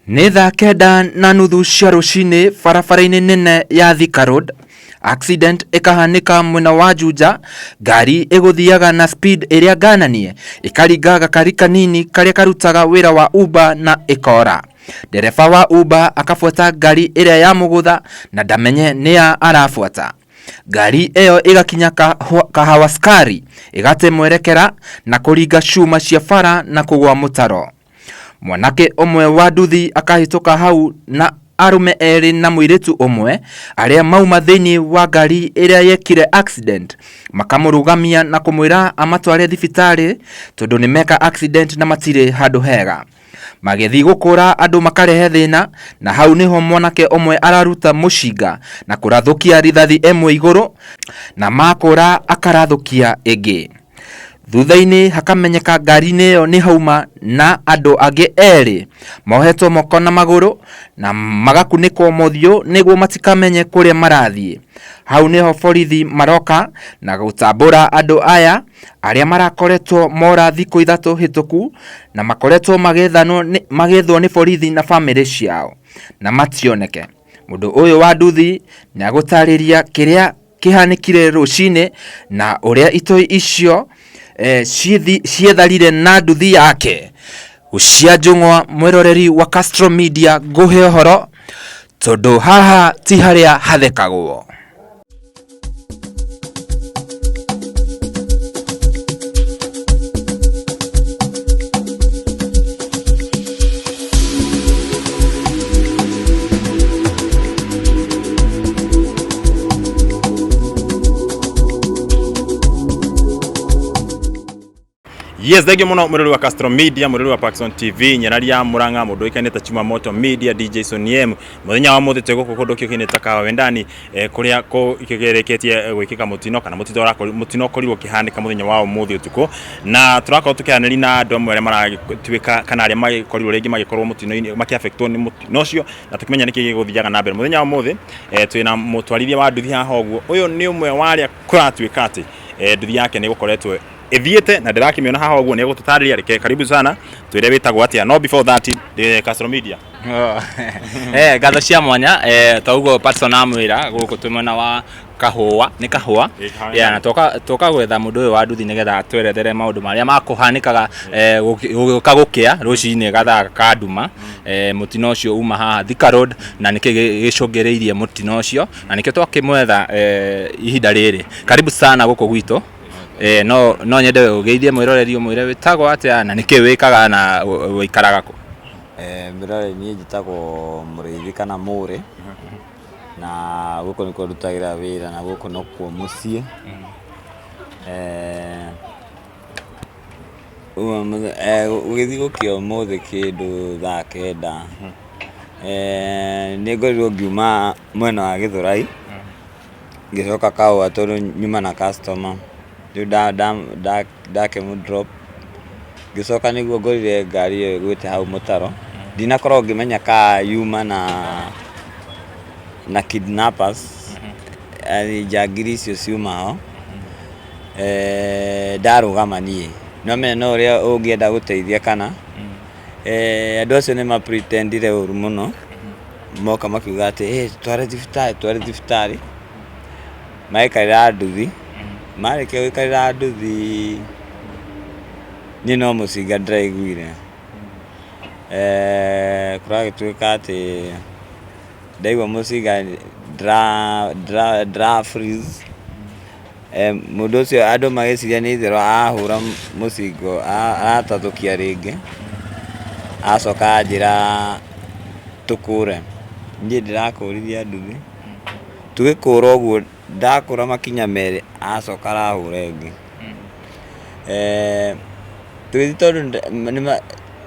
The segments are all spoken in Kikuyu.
Nĩ thaa 9:30 cia rũcinĩ barabara-inĩ nene ya Thika Road, accident ĩkahanĩka mwena wa Juja, ngari ĩgũthiaga na speed ĩrĩa ngananie ĩkaringa gakari kanini karĩa karutaga wĩra wa Uber na ĩkora. Ndereba wa Uber akabuata ngari ĩrĩa yamũgũtha na ndamenye nĩa arabuata. Ngari ĩyo ĩgakinya Kahawa Sukari ĩgate mwerekera na kũringa cuma cia bara na kũgũa mũtaro. Mwanake ũmwe wa nduthi akahĩtũka hau na arũme erĩ na mũirĩtu ũmwe arĩa mauma thĩinĩ wa ngari ĩrĩa yekire accident makamũrũgamia na kũmwĩra amatware thibitarĩ tondũ nĩ meka accident na matirĩ handũ hega. Magĩthiĩ gũkũra andũ makarehe thĩna na hau nĩho mwanake ũmwe araruta mũcinga na kũrathũkia rithathi ĩmwe igũrũ na makũra akarathũkia ĩngĩ. Thutha-inĩ hakamenyeka ngari-inĩ ĩyo nĩ hauma na andũ angĩ erĩ mohetwo moko na magũrũ na magakunĩkwo mothiũ nĩguo matikamenye kũrĩa marathiĩ. Hau nĩho borithi maroka na gũtambũra andũ aya arĩa marakoretwo mora thikũ 3 hĩtũku na makoretwo magĩethwo nĩ borithi na bamĩrĩ ciao na mationeke. Mũndũ ũyũ wa nduthi nĩagũtarĩria kĩrĩa kĩhanĩkire rũcinĩ na ũrĩa itoi icio cietharire na nduthi yake. Gũcia njũng'wa mwĩroreri wa Castro Media ngũhe ũhoro tondũ haha ti harĩa hathekagwo. Yes, thank you muno mwirori wa Castro Media, mwirori wa Paxson TV, nyeraria Murang'a, mundu uikaine ta Chuma Moto Media, DJ Soniem. Muthenya wa muthi twi guku kundu kiukaine ta Kahawa Wendani, kuria kugereketie gwikika mutino kana mutino mutino ukorirwo ukihanika muthenya wa umuthi utuku. Na turakorwo tukiaranĩria na andu amwe aria maragituika kana aria magikorirwo ringi magikorwo mutino-ini makiaffectwo ni mutino ucio, na tukimenya niki giguthiaga na mbere muthenya wa umuthi. Twina mutwarithia wa nduthi haha uguo. Uyu ni umwe wa aria kuratuika ati nduthi yake ni gukoretwo ithiĩte na ndĩrakĩmĩona haha ũguo, nĩ egũtũtarĩria. Reke karibu sana, twĩre wĩtagwo atĩa. No before that, Castro Media. Ngatho cia mwanya, ta ũguo Patson amwĩra, gũkũ twĩ mwena wa Kahũa, nĩ Kahũa. Ĩ, Kahũa. Yeah, na toka gwetha mũndũ ũyũ wa nduthi nĩgetha atwerethere maũndũ marĩa makũhanĩkaga, gũgĩũka gũkĩa rũcinĩ gathaa ka nduma. Mũtino ũcio uma haha Thika Road, na nĩkĩ gĩcũngĩrĩirie mũtino ũcio, na nĩkĩo twakĩmwetha, ihinda rĩrĩ. Karibu sana gũkũ gwitũ. No nyende ũgeithie mwĩroreri, ũmwĩre wĩtagwo atĩa na nĩkĩ wĩkaga na ũikaraga kũ. Mwĩroreri, niĩ njĩtagwo Mũrĩithi kana Mũrĩ, na gũkũ nĩkuo ndutagĩra wĩra na gũkũ nokuo mũciĩ. Gũgĩthiĩ gũkĩa ũmũthĩ kĩndũ thaa 9, nĩ ngorirwo ngiuma mwena wa Gĩthũrai, ngĩcoka Kahũa tondũ nyuma na customer, rĩu ndakĩmũ drop, ngĩcoka nĩguo ngorire ngari ĩyo ĩgwĩte hau mũtaro. Ndinakorwo ngĩmenya ka yuma na kidnappers, yani njangiri icio ciuma ho. Ndarũgama niĩ, no menya no ũrĩa ũngĩenda gũteithia kana andũ acio nĩ ma pretendire ũru mũno, moka makiuga atĩ hey, tware thibitarĩ, tware thibitarĩ. Magĩikarĩra nduthi, marĩkia gũikarĩra nduthi, niĩ no mũcinga ndĩraiguire. Kũragĩtuĩka atĩ ndaigua mũcinga ndĩra freeze. Mũndũ ũcio andũ magĩciria nĩ itherũ ahũra mũcingo aratathũkia rĩngĩ, acoka anjĩra tũkũre. Niĩ ndĩrakũrithia nduthi, tũgĩkũra ũguo ndakũra makinya merĩ acoka arahũra ĩngĩ. Tũgĩthiĩ tondũ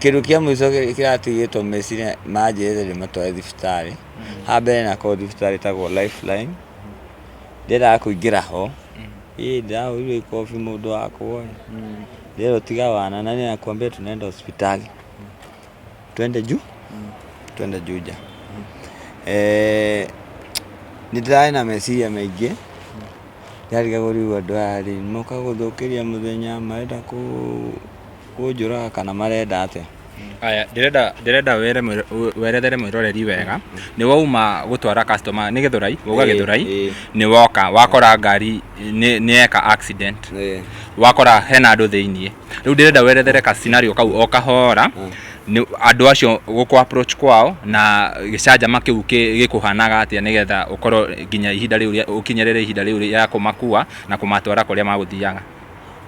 kĩndũ kĩa mũico kĩratigĩtwo meciria manjĩrĩte ndĩmatware thibitarĩ. Haha mbere nĩ hakoragwo thibitarĩ ĩtagwo Lifeline, ndiendaga kũingĩra ho, ĩ ndĩrahũrirwo ikobi mũndũ wakwa ĩ, nderwo tiga wana nani anakuambia tunaenda hospitali, twende juu, twende Juja. Nĩ ndĩrarĩ na meciria maingĩ, ndarigagwo rĩu andũ aya rĩ, moka gũthũkĩria mũthenya, marenda kũnjũraga kana marenda atĩa. Aya, ndĩrenda wĩre werethere mwĩroreri wega. Nĩ wauma gũtwara customer nĩ Gĩthũrai, wauga Gĩthũrai, nĩ woka wakora ngari nĩ yeka accident. Wakora hena andũ thĩiniĩ. Rĩu ndĩrenda werethere ka scenario kau o kahora. Nĩ andũ acio gũkũ approach kwao na gĩcanjama kĩu gĩkũhanaga atĩa nĩgetha ũkorwo nginya ihinda rĩu ũkinyĩrĩre ihinda rĩu rĩa kũmakua na kũmatwara kũrĩa magũthiaga.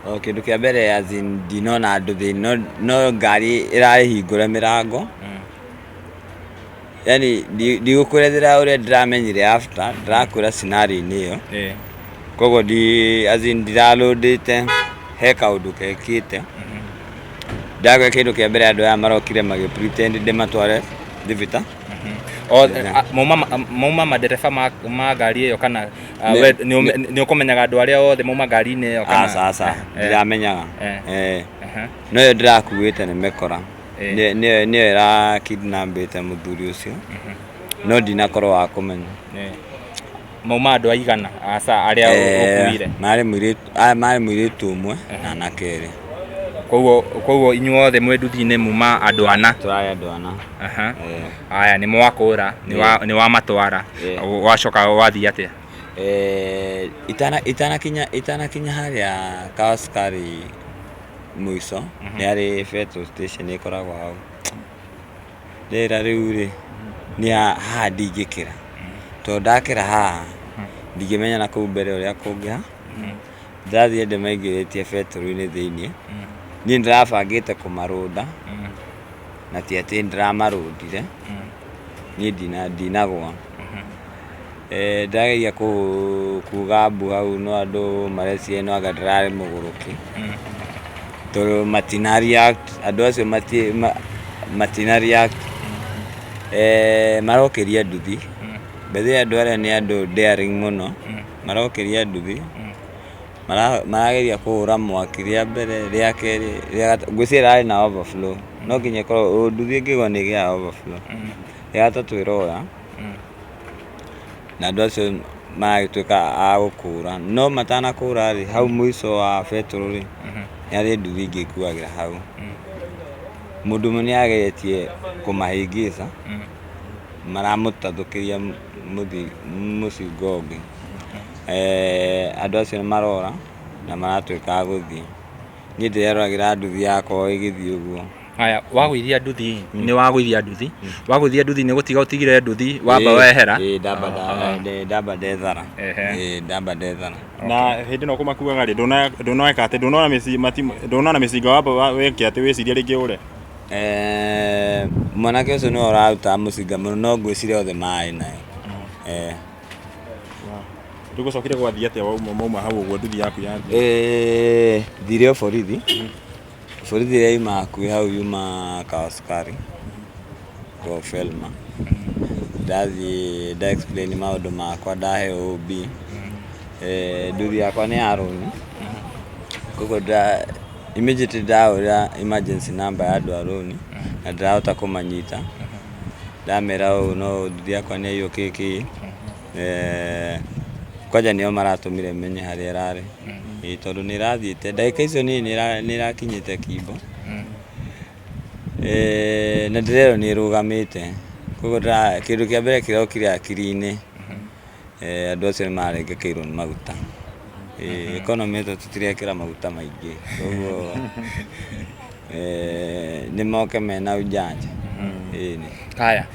O kĩndũ kĩa mbere as in ndinona andũ thĩinĩ no, no ngari ĩrarĩ hingũre mĩrango. Yani ndigũkwerethera ũrĩa ndĩramenyire after, ndĩrakwĩra scenario-inĩ ĩyo. Koguo ndi as in ndirarũndĩte he kaũndũ gekĩte. Ndakwĩra kĩndũ kĩa mbere andũ aya marokire magĩ pretend ndĩmatware thibita. Mauma madereba ma ngari ĩyo kana nĩ ũkũmenyaga andũ arĩa othe mauma ngari-inĩ ĩyo kana? Aca, aca, ndiramenyaga. No ĩyo ndĩrakuĩte nĩ mĩkora. Nĩyo ĩra kidnapĩte mũthuri ũcio. No ndinakorwo wa kũmenya. Mauma andũ aigana aca arĩa ũkuire? Marĩ mũirĩtu ũmwe na anake erĩ. Koguo inyuothe mwĩ nduthi-inĩ muma andũ ana? Tũrarĩ andũ ana. Aya, nĩ mwakũra, nĩ wamatwara, wacoka wathiĩ atĩa? Itanakinya harĩa Kawasukari mũico, nĩ harĩ petrol station ĩkoragwo hau. Ndĩra rĩu rĩ, niĩ haha ndingĩkĩra, tondũ ndakĩra haha, ndingĩmenya na kũu mbere ũrĩa kũngĩha. Ndathiĩ ndĩmaingĩrĩtie betũrũ-inĩ thĩiniĩ, niĩ ndĩrabangĩte kũmarũnda, na ti atĩ ndĩramarũndire, niĩ ndinagwa. Ndageria kuga mbu hau no andũ mareciria no anga ndĩrarĩ mũgũrũki, tondũ matina react, andũ acio matina react. Marokĩria nduthi, by the way andũ arĩa nĩ andũ daring mũno, marokĩria nduthi, marageria kũhũra mwaki rĩa mbere, rĩa kerĩ, rĩa gatatũ, ngwĩciria ĩrarĩ na overflow, no nginya ĩkorwo, nduthi ĩngĩgwa nĩ ĩgĩaga overflow. Rĩa gatatũ ĩroya, na andũ acio maragĩtuĩka a gũkũra, no matanakũra rĩ, hau mũico wa betũrũ rĩ, nĩ harĩ nduthi ingĩ ĩkuagĩra hau. Mũndũ ũmwe nĩ ageretie kũmahĩngĩca, maramũtathũkĩria mũcinga ũngĩ. Andũ acio nĩ marora na maratuĩka a gũthiĩ. Niĩ ndĩreroragĩra nduthi yakwa ĩgĩthiĩ ũguo. Haya, wagũithia nduthi, nĩ wagũithia nduthi, wagũithia nduthi nĩ gũtiga ũtigire nduthi wamba wehera? Ĩĩ, ndamba ndethara. Ĩĩ, ndamba ndethara. Na hĩndĩ ĩno kũmakuaga rĩ, ndũneka atĩ, ndũnona mĩcinga wamba weke atĩ wĩcirie rĩngĩ ũre? Mwanake ũcio nĩwe ũrarutaga mũcinga mũno, no ngwĩciria othe marĩ nayo. Rĩu gũcokire gwathiĩ atĩa wauma hau ũguo nduthi yaku yathiĩ? Thire o borithi. Borithi ĩrĩa yuma hakuhĩ hau yuma Kawasukari kwa Felma. Ndathiĩ nda explain maũndũ makwa ndaheo OB. Nduthi yakwa nĩ ya rũni. Koguo immediately ndahũrĩra emergency number ya andũ a rũni na ndĩrahota kũmanyita. Ndamera ũũ no nduthi yakwa nĩ yaiywo kĩ kĩ. Kwanja nĩo maratũmire menye harĩa ĩrarĩ. Ĩĩ tondũ nĩ ĩrathiĩte ndagĩka icio nini nĩ ĩrakinyĩte Kimbo. Na ndĩrerwo nĩ ĩrũgamĩte. Koguo kĩndũ kĩa mbere kĩrokire hakiri-inĩ, andũ acio nĩ marengekeirwo nĩ maguta. Economy ĩno tũtirekĩra maguta maingĩ. Koguo nĩ moke mena ujanja. Ĩni. Haya,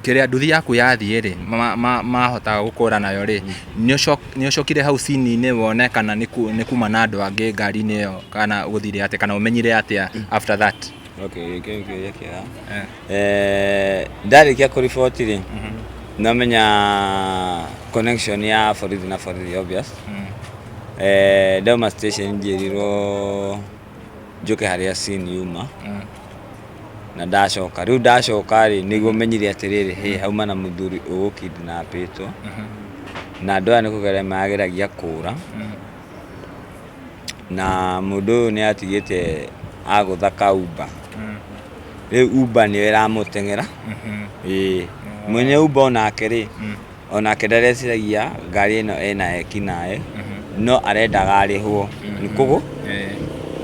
kĩrĩa nduthi yaku yathiĩ rĩ, mahota gũkũra nayo rĩ, nĩ ũcokire hau scene-inĩ wone kana nĩ kuma na andũ angĩ ngari-inĩ ĩyo, kana gũthire atĩa, kana ũmenyire atĩa after that? Okay, kĩu nĩ kĩũria kĩega. Ndarĩkia kũriboti rĩ, nomenya connection ya borithi na borithi obvious. Ndauma station njĩrirwo njũke harĩa scene yuma. Na ndacoka, rĩu ndacoka rĩ, nĩguo menyire atĩrĩrĩ, hĩ hauma na mũthuri ũgũkidnapĩtwo. Na andũ aya nĩ kũgeria marageragia kũra. Na mũndũ ũyũ nĩ atigĩte agũtha ka Uber. Rĩu Uber nĩyo ĩramũteng'era. Ĩĩ. Mwenye Uber onake rĩ, onake ndareciragia ngari ĩno ĩna ekinaĩ, no arendaga arĩhwo.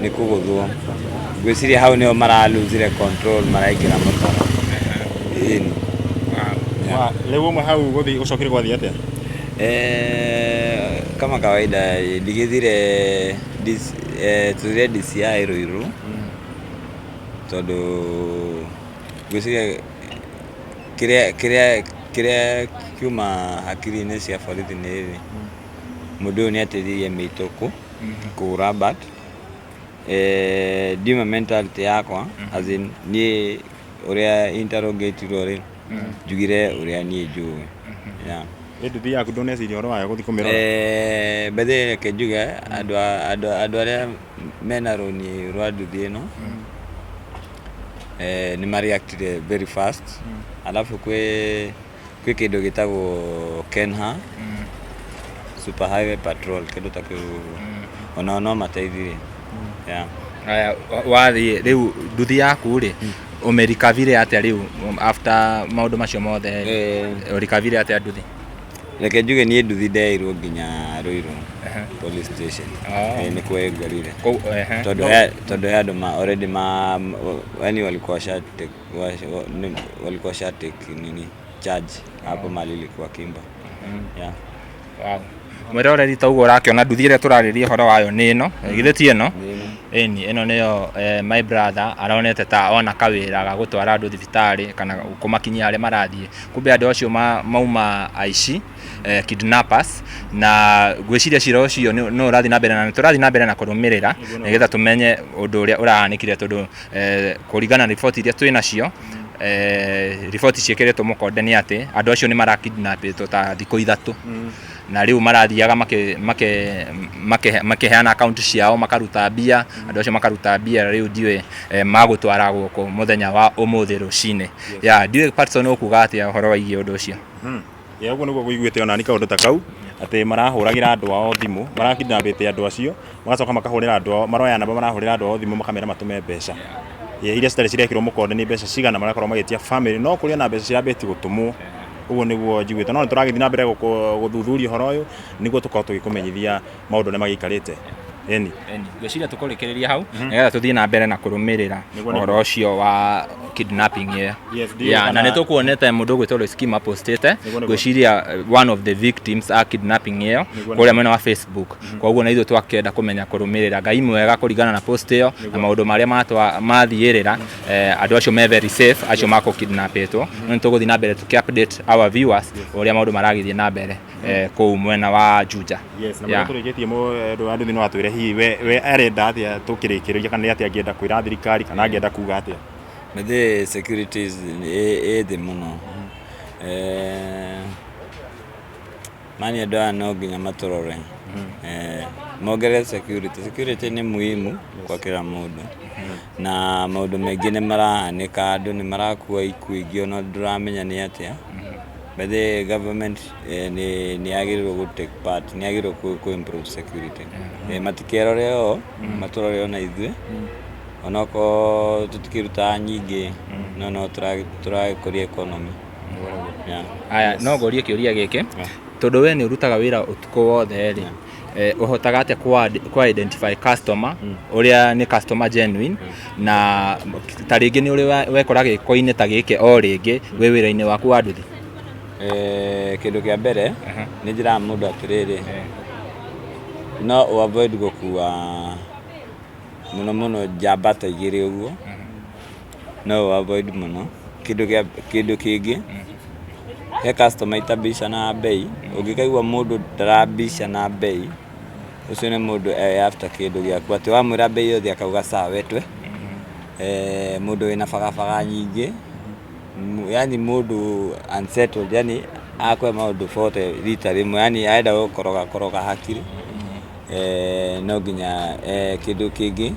Nĩ kũgũthwo. Ngwĩciria hau nĩho maralosire control maraingĩra mũtaro. Ĩni. Rĩu ũmwe hau gũthiĩ gũcokire gwathiĩ atĩa? Kama kawaida ndigĩthire tũthire DCI Ruiru tondũ ngwĩciria kĩrĩa kiuma hakiri-inĩ cia borithi nĩ rĩrĩ, mũndũ ũyũ nĩ ateithirie mĩitũ kũra but ndiuma mentality yakwa, as in niĩ ũrĩa interrogatirwo rĩ, njugire ũrĩa niĩ njũĩ. Yeah. Ĩ nduthi yaku ndũneciria ũhoro wayo gũthiĩ kũmĩrora? By the way reke njuge andũ arĩa mena rũni rwa nduthi ĩno nĩ mareactire very fast. Alafu kwĩ kĩndũ gĩtagwo Kenha Super Highway Patrol, kĩndũ ta kĩu ũguo, onao no mateithirie. Yeah. Aya, wathiĩ rĩu nduthi yaku rĩ, ũmĩrikavire atĩa rĩu after maũndũ macio mothe rĩ? Ũrikavire atĩa nduthi? Reke njuge niĩ nduthi ndeirwo nginya Ruiru police station. Nĩkuo ĩngorire. Kũu. Tondũ he andũ ma already ma yani walikuwa washa take nini charge hapo mali ilikuwa kimba. Yeah. Wow. Mwĩroreri, ta ũguo ũrakĩona, nduthi ĩrĩa tũrarĩria ũhoro wayo nĩ ĩno, githĩ ti ĩno? Ĩni ĩno nĩyo my brother aronete ta ona kawĩra ga gũtwara andũ thibitarĩ kana kũmakinyia harĩa marathiĩ, kumbe andũ acio mauma aici, kidnappers. Na ngwĩciria cira ũcio no ũrathiĩ na mbere na nĩ tũrathiĩ na mbere na kũrũmĩrĩra nĩgetha tũmenye ũndũ ũrĩa ũrahanĩkire, tondũ kũringana na riboti iria twĩ nacio, riboti ciĩkĩrĩtwo mũkonde nĩ atĩ andũ acio nĩ marakidnapĩtwo ta thikũ 3 na rĩu marathiaga makĩheana akaunti ciao, makaruta mbia, andũ acio makaruta mbia. Rĩu ndiũĩ magũtwara gũkũ mũthenya wa ũmũthĩ rũcinĩ. Ya ndiũĩ Patson ũkuga atĩa ũhoro wĩgiĩ ũndũ ũcio. Ya ũguo nĩguo ngũiguĩte ona ni kaũndũ ta kau, atĩ marahũragĩra andũ ao thimũ, marakidnapĩte andũ acio, magacoka makahũrĩra andũ ao, maroya namba, marahũrĩra andũ ao thimũ makamera matũme mbeca iria citarĩ cirekĩrwo mũkonde nĩ mbeca cigana marakorwo magĩtia family, no kũrĩ ona mbeca cirambĩtie gũtũmwo. Ũguo nĩguo njiguĩte, no nĩ tũragĩthiĩ na mbere gũthuthuria ũhoro ũyũ nĩguo tũkorwo tũgĩkũmenyithia maũndũ ũrĩa magĩikarĩte ĩni. Ngwĩciria tũkũrĩkĩrĩria hau nĩgetha tũthiĩ na mbere na kũrũmĩrĩra ũhoro ũcio wa kidnapping ĩyo. Yes, ndiũĩ Ya, na nĩ tũkuonete mũndũ ũgwĩtwo Lois Kima postĩte, Nĩguo. ngwĩciria one of the victims a kidnapping ĩyo, kũrĩa mwena wa Facebook. Koguo na ithuĩ twakĩenda kũmenya kũrũmĩrĩra. Ngai mwega, kũringana na post ĩyo na maũndũ marĩa mathiĩrĩra, andũ acio me very safe, acio makũ kidnapĩtwo. No nĩ tũgũthiĩ na mbere tũkĩ update our viewers ũrĩa maũndũ maragĩthiĩ na mbere kũu mwena wa Juja. Yes, na yeah. Tũrĩkĩtie mũndũ wa nduthi no atwĩre hihi we arenda atĩa tũkĩrĩkĩrĩria, kana nĩ atĩa angĩenda kwĩra thirikari kana angĩenda kuga atĩa. Mĩthĩ securities ĩ thĩ mũno. Mani andũ aya no nginya matũrore. Mongerere security. Security nĩ muhimu kwa kila mũndũ. Na maũndũ maingĩ nĩ marahanĩka, andũ nĩ marakua ikuũ ingĩ ona ndũramenya nĩ atĩa. But the government nĩ yagĩrĩirwo gũ take part, nĩ yagĩrĩirwo kũ improve security. Matikerore o, matũrore ona ithuĩ. Onokorwo tũtikĩrutaga nyingĩ, no tũragĩkũria economy. Yeah. Aya, no ngũrie kĩũria gĩkĩ, tondũ we nĩ ũrutaga wĩra ũtukũ wothe rĩ, ũhotaga atĩa kwa identify customer ũrĩa nĩ customer genuine, na ta rĩngĩ nĩ ũrĩ wekora gĩko-inĩ ta gĩkĩ o rĩngĩ wĩ wĩra-inĩ waku wa nduthi? Kĩndũ kĩa mbere nĩ njĩraga mũndũ atĩrĩrĩ, no ũ avoid gũkua mũno mũno njamba ta igĩrĩ ũguo, no ũ avoid mũno. Kĩndũ kĩngĩ, he customer itabicanaga bei, ũngĩkaigua mũndũ ndarabicana bei, ũcio nĩ mũndũ e after kĩndũ gĩaku, atĩ wamwĩra bei yothe akauga sawa wetwe. Mũndũ wĩna bagabaga nyingĩ, yani mũndũ unsettled, yani akwe maũndũ bote rita rĩmwe, yani arenda gũkoroga koroga hakiri. No nginya kĩndũ kĩngĩ,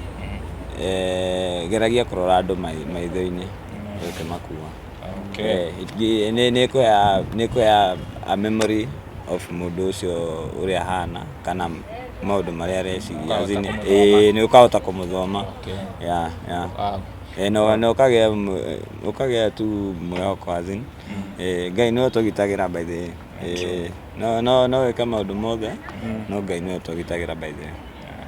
geragia kũrora andũ maitho-inĩ ũkĩmakua. Nĩ ĩkũhea a memory of mũndũ ũcio ũrĩa ahana kana maũndũ marĩa areciria. Ũkahota As in, kũmũthoma. Nĩ ũkahota kũmũthoma. Yeah. Na ũkagĩa tu mwĩhoko, as in, Ngai nĩwe ũtũgitagĩra by the way. No wĩke maũndũ mothe, no Ngai nĩwe ũtũgitagĩra by the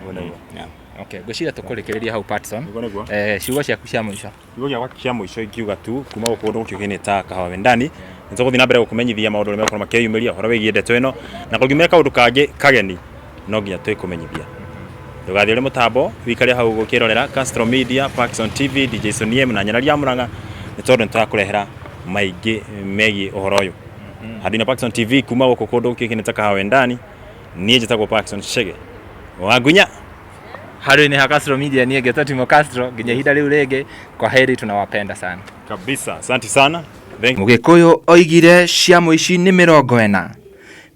way. Yeah. Okay, ngwĩciria tũkũrĩkĩrĩria hau Patson. Nĩguo, nĩguo. Ciugo ciaku cia mũico. Kiugo gĩakwa kĩa mũico ingiuga tu kuma gũkũ kũndũ gũkĩũkaine ta Kahawa Wendani, nĩ tũgũthiĩ na mbere gũkũmenyithia maũndũ ũrĩa megũkorwo makĩyumĩria ũhoro wĩgiĩ ndeto ĩno, na kũngiumĩra kaũndũ kangĩ kageni no nginya twĩkũmenyithia. Ndũgathiĩ ũrĩ mũtambo, wĩikare hau ũkĩrorera Castro Media, Paxson TV, DJ Soniem na Nyarari ya Mũrang'a, nĩ tondũ nĩ tũrakũrehera maingĩ megiĩ ũhoro ũyũ. Handũ-inĩ Paxson TV kuma gũkũ kũndũ gũkĩũkaine ta Kahawa Wendani, niĩ njĩtagwo Paxson Chege Wangunya. Handũ-inĩ ha Castro Media niĩ ngetwo Timo Castro, nginya ihinda rĩu rĩngĩ, kwa heri, tunawapenda sana. Kabisa, asante sana. Thank Mũgĩkũyũ oigire cia mũici nĩ 40.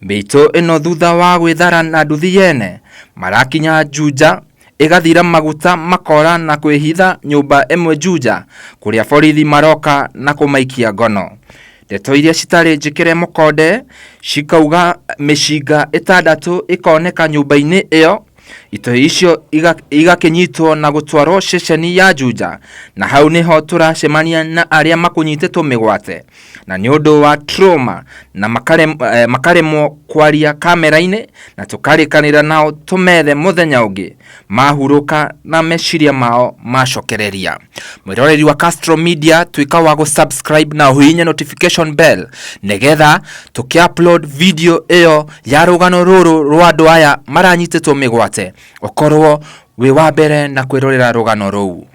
Mĩitũ ĩno thutha wa gwĩthara na nduthi yene marakinya Juja ĩgathira maguta makora na kwĩhitha nyũmba ĩmwe Juja kũrĩa borithi maroka na kũmaikia ngono. Ndeto iria citarĩ njĩkĩre mũkonde cikauga mĩcinga 6 ĩkoneka nyũmba-inĩ ĩyo. Itoi icio igakĩnyitwo na gũtwarwo ceceni ya Juja, na hau nĩho tũracemania na arĩa makũnyitĩtwo mĩgwate na nĩ ũndũ wa trauma na makaremwo kwaria kamera-inĩ, na tũkarĩkanĩra nao tũmethe mũthenya ũngĩ mahurũka na meciria mao macokereria. Mwĩroreri wa Castro Media, tuĩka wa gũ-subscribe na ũhihinye notification bell nĩgetha tũkĩ-upload video ĩyo ya rũgano rũrũ rwa andũ aya maranyitĩtwo mĩgwate ũkorwo wĩ wa mbere na kwĩrorera rũgano rũu.